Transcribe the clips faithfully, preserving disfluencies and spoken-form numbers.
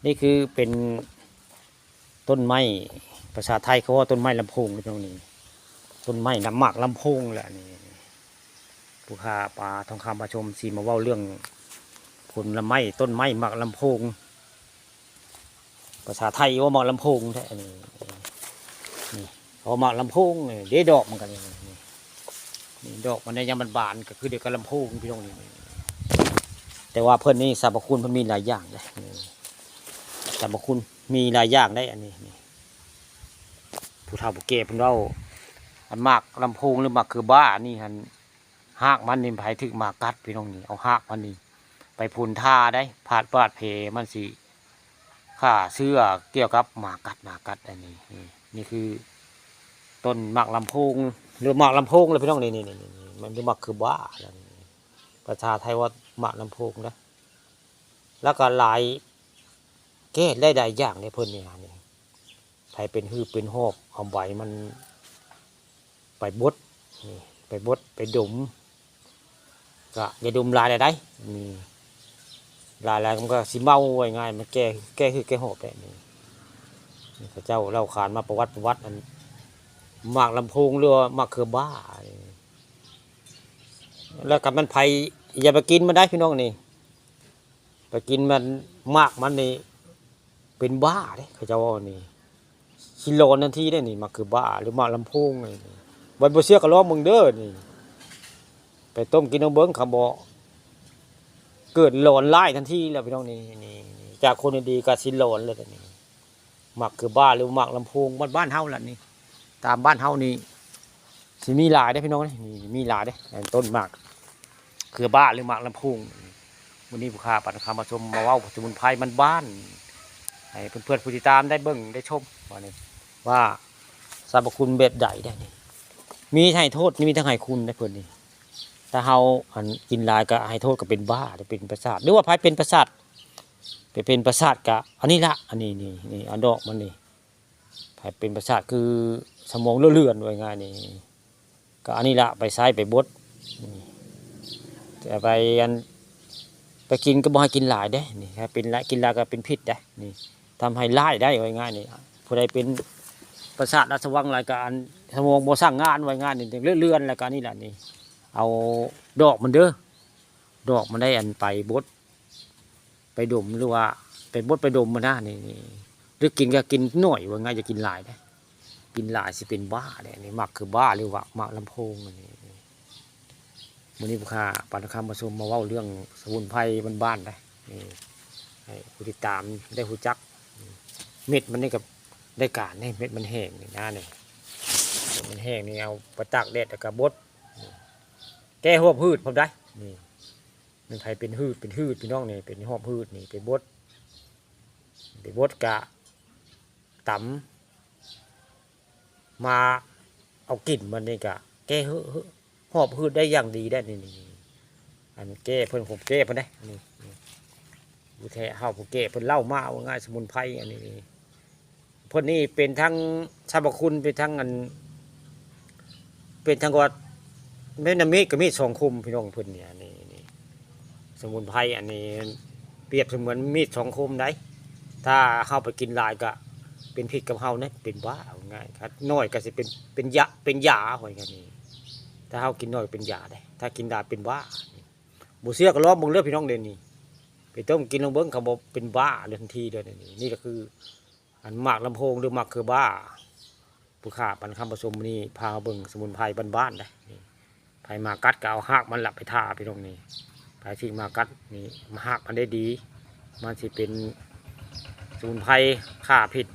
นี่คือเป็นต้นไม้ ภาษาไทยเขาว่าต้นไม้ลำโพงพี่น้องนี่ ต้นไม้น้ำหมากลำโพงแหละนี่ ผู้ข้าปลาทองคำมาชมสีมาเว้าเรื่องผลไม้ต้นไม้หมากลำโพง ภาษาไทยว่าหมากลำโพงแท้นี่ นี่เขาว่าหมากลำโพงนี่เด้ดอกมันกันนี่ นี่ดอกมันเนี่ยยังมันบานก็คือเดียวกับลำโพงพี่น้องนี่ แต่ว่าเพิ่นนี่สรรพคุณเพิ่นมีหลายอย่างเลยนี่ สรรพคุณมีหลายอย่างได้อันนี้นี่ ผู้เฒ่าผู้แก่เพิ่นเว้า อันหมากลำโพงหรือหมากคือบ้านี่หัน หากมันนี่ไผถืกหมากัดพี่น้องนี่ เอาหากมันนี่ ไปพุนทาได้ ผาดบาดแผลมันสิฆ่าเชื้อเกี่ยวกับหมากัด หมากัดอันนี้ นี่ นี่คือ ต้นหมากลำโพง หรือหมากลำโพงเลยพี่น้องนี่ นี่ นี่ นี่ มันหรือหมากคือบ้าแล้วนี่ ภาษาไทยว่าหมากลำโพงนะ แล้วก็หลาย แก้ได้หลายอย่างเนี่ยเพิ่นนี่นี่ ไผเป็นหืบเป็นหอบ เอาใบมัน ไปบดนี่ ไปบด ไปดม ก็อย่าดมหลายได้ นี่ หลายๆมันก็สิเมา ว่าง่าย มันแก้ แก้หืบแก้หอบได้นี่ นี่เขาเจ้าเล่าขานมาประวัติ ประวัติอัน หมากลำโพงหรือว่าหมากคือบ้านี่ แล้วก็มันไผ อย่าไปกินมันได้พี่น้องนี่ ไปกินมัน หมากมันนี่ เป็นบ้าเด้ เขาเจ้าว่านี่ สิหลอนทันทีได้นี่ หมากคือบ้าหรือหมากลำโพงนี่ บ่ บ่เชื่อก็ลองเบิ่งเด้อนี่ ไปต้มกินลองเบิ่ง คำบ่ เกิดหลอนร้ายทันทีแล้วพี่น้องนี่ นี่ นี่ จากคนดีๆก็สิหลอนเลยนี่ หมากคือบ้าหรือหมากลำโพง บ้าน บ้านเฮาล่ะนี่ ตามบ้านเฮานี่ สิมีหลายเด้อพี่น้องเด้อ นี่มีหลายเด้อ อันต้นหมาก คือบ้าหรือหมากลำโพง มื้อนี้ผู้ข้าปลาทองคำมาชมมาเว้าสมุนไพรบ้านๆ ให้เพื่อนๆผู้ติดตามได้เบิ่งได้ชมว่านี่ ว่าสรรพคุณแบบใดได้นี่ มีให้โทษ มีทั้งให้คุณได้เพิ่นนี่ ถ้าเฮาอันกินหลายก็ให้โทษก็เป็นบ้า หรือเป็นประสาท หรือว่าไผเป็นประสาท ไปเป็นประสาทก็อันนี้ละ อันนี้นี่ นี่ เอาดอกมันนี่ ไผเป็นประสาทคือสมองเลื่อนๆ ว่าง่ายนี่ ก็อันนี้ละ ไปใช้ไปบด อืม แต่ไปอัน ไปกินก็บ่ให้กินหลายเด้ นี่ ถ้าเป็นหลาย กินหลายก็เป็นพิษเด้ นี่ ทำให้ร้ายได้ ว่าง่ายนี่ ผู้ใดเป็นประสาทราชวังหลายก็อัน สมองบ่สั่งงาน ว่าง่ายนี่ เลื่อนๆ แล้วก็อันนี้ละนี่ เอาดอกมันเด้อ ดอกมันได้อันไปบด ไปดม หรือว่าไปบดไปดมมันนะ นี่ นี่ หรือกินก็กินหน่อย ว่าง่าย อย่ากินหลายเด้ กินหลายสิเป็นบ้าเด้ อันนี้หมากคือบ้าหรือว่าหมากลำโพงอันนี้ มื้อนี้ผู้ข้าปลาทองคำมาชมมาเว้าเรื่องสมุนไพรบ้านๆ ได้ นี่ ให้ผู้ติดตามได้รู้จัก เม็ดมันนี่ก็ได้การนี่ เม็ดมันแห้งนี่นะนี่ เม็ดมันแห้งนี่เอาไปตากแดดแล้วก็บด แก้หอบหืดพร้อมได้ นี่ มันไผเป็นหืด เป็นหืดพี่น้องนี่ เป็นหอบหืดนี่ ไปบด ไปบดกะตำ มาเอากลิ่นมันนี่กะ แก้หืด หอบหืดได้อย่างดีได้นี่ นี่ นี่ อันแก้เพิ่น ผมแก้เพิ่นได้ นี่ นี่ ผู้แท้เฮาผู้แก้เพิ่นเล่ามา ว่าง่าย สมุนไพรอันนี้ เพิ่นนี่เป็นทั้งสรรพคุณ เป็นทั้งอัน เป็นทั้งว่า แม่นมีดกับมีดสองคมพี่น้องเพิ่นเนี่ย นี่ นี่ สมุนไพรอันนี้ เปรียบเสมือนมีดสองคมได้ ถ้าเฮาไปกินหลายก็เป็นพิษกับเฮานะ เป็นบ้า เอาง่ายครับ น้อยก็สิเป็น เป็นยา เป็นยา ว่าอย่างนี้ ถ้าเฮากินน้อยเป็นยาได้ ถ้ากินหลายเป็นบ้า บ่เชื่อก็ลองเบิ่งเด้อพี่น้องเด้อนี่ ไปต้มกินลองเบิ่ง เขาบอกเป็นบ้าเลยทันทีเลยนี่ นี่ก็คือ อันหมากลำโพงหรือหมากคือบ้า ผู้ข้าปลาทองคำมาชมมื้อนี้ พาเบิ่งสมุนไพรบ้านๆ ได้ นี่ ไผหมากัดก็เอาหากมันละไปทาพี่น้องนี่ ไผถืกหมากัดนี่ มาหากมันได้ดี มันสิเป็นสมุนไพรฆ่าพิษ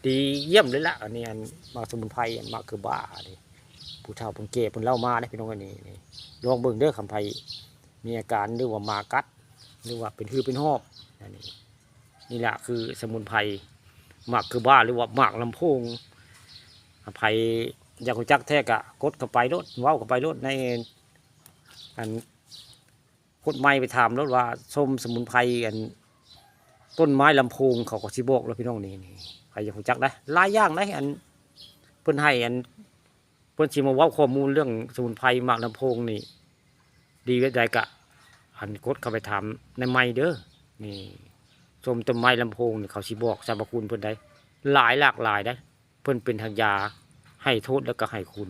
ดีเยี่ยมเลยละ อันนี้อันหมากสมุนไพร อันหมากคือบ้านี่ ผู้เฒ่าเพิ่นแก่เพิ่นเล่ามาเด้อพี่น้อง อันนี้ นี่ ลองเบิ่งเด้อ คันไผมีอาการหรือว่าหมากัด หรือว่าเป็นหืดเป็นหอบ อันนี้ นี่แหละคือสมุนไพร หมากคือบ้าหรือว่าหมากลำโพง ไผอยากรู้จักแท้ก็กดเข้าไปโลด เว้าเข้าไปโลดใน อัน กดไมค์ไปถามโลดว่าชมสมุนไพร อัน ต้นไม้ลำโพง เขาก็สิบอกแล้วพี่น้องนี่ นี่ ไผอยากรู้จักได้ หลายอย่างได้ อัน เพิ่นให้ อัน เพิ่นสิมาเว้าข้อมูลเรื่องสมุนไพรหมากลำโพงนี่ ดีแบบใดก็ อัน กดเข้าไปถามในไมค์เด้อ นี่ ส้มต้นไม้ลำโพงนี่เขาสิบอกสรรพคุณเพิ่นได้ หลายหลากหลายได้ เพิ่นเป็นทั้งยาให้โทษแล้วก็ให้คุณ